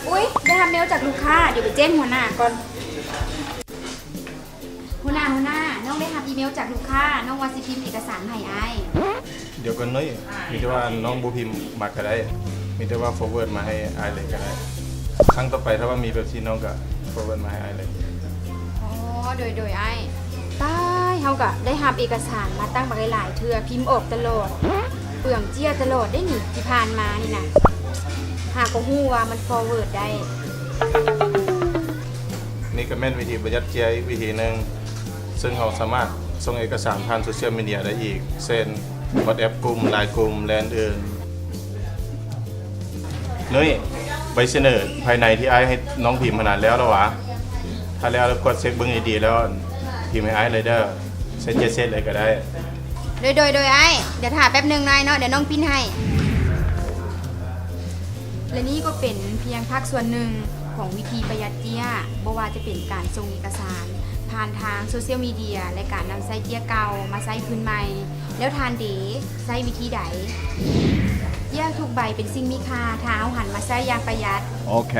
ອຸ້ຍ ໄດ້ຮັບເມວຈາກລູກຄ້າ, ດຽວໄປແຈ້ງຫົວໜ້າກ່ອນ. ຫົວໜ້າ, ຫົວໜ້າ, ນ້ອງໄດ້ຮັບອີເມວຈາກລູກຄ້າ, ນ້ອງວ່າຊິພິມເອກະສານໃຫ້ອ້າຍ. ດຽວກ່ອນເນີຍ, ມີແຕ່ວ່ານ້ອງບໍ່ພິມມາກະໄດ້, ມີແຕ່ວ່າ forward ມາໃຫ້ອ້າຍເລີຍກະໄດ້. ຄັ້ງຕໍ່ໄປຖ້າວ່າມີແບບຊີ້ ນ້ອງກະ forward ມາໃຫ້ອ້າຍເລີຍ. ອໍ ໂດຍ, ໂດຍອ້າຍ. ຕາຍ, ເຮົາກະໄດ້ຮັບເອກະສານມາຕັ້ງບັກຫຼາຍໆເທື່ອ, ພິມອອກຕະຫຼອດ, ເປືອງເຈ້ຍຕະຫຼອດເດ້ນີ້ ທີ່ຜ່ານມານີ້ນະ. ຫາກໍຮູ້ວ່າມັນ forward ໄດ້. ນີ້ກະແມ່ນວິທີປະຢັດເຈ້ຍອີກວິທີໜຶ່ງ, ເຊິ່ງເຮົາສາມາດສົ່ງເອກະສານຜ່ານໂຊຊຽວມີເດຍໄດ້ອີກ ເຊັ່ນ WhatsApp ກຸ່ມ, LINE ກຸ່ມ ແລະ ອື່ນໆ. ນຸ້ຍ, ໃບສະເໜີພາຍໃນທີ່ອ້າຍໃຫ້ນ້ອງພິມຫັ້ນນະ ແລ້ວລະຫວາ? ຖ້າແລ້ວແລ້ວກວດເຊັກເບິ່ງດີໆ ແລ້ວພິມໃຫ້ອ້າຍເລີຍເດີ, ເຊັນເຈັດເຊັນເລີຍກະໄດ້. ໂດຍ, ໂດຍ, ໂດຍອ້າຍ, ດຽວຖ້າແປັບໜຶ່ງໜ້ອຍເນາະ, ດຽວນ້ອງປິ່ນໃຫ້. ແລະນີ້ກໍເປັນພຽງພາກສ່ວນໜຶ່ງຂອງວິທີປະຢັດເຈ້ຍ, ບໍ່ວ່າຈະເປັນການສົ່ງເອກະສານຜ່ານທາງໂຊຊຽວມີເດຍ ແລະ ການນຳໃຊ້ເຈ້ຍເກົ່າມາໃຊ້ຄືນໃໝ່. ແລ້ວທ່ານເດ ໃຊ້ວິທີໃດ? ເຈ້ຍທຸກໃບເປັນສິ່ງມີຄ່າ ຖ້າເຮົາຫັນມາໃຊ້ຢ່າງປະຢັດ. ໂອເຄ.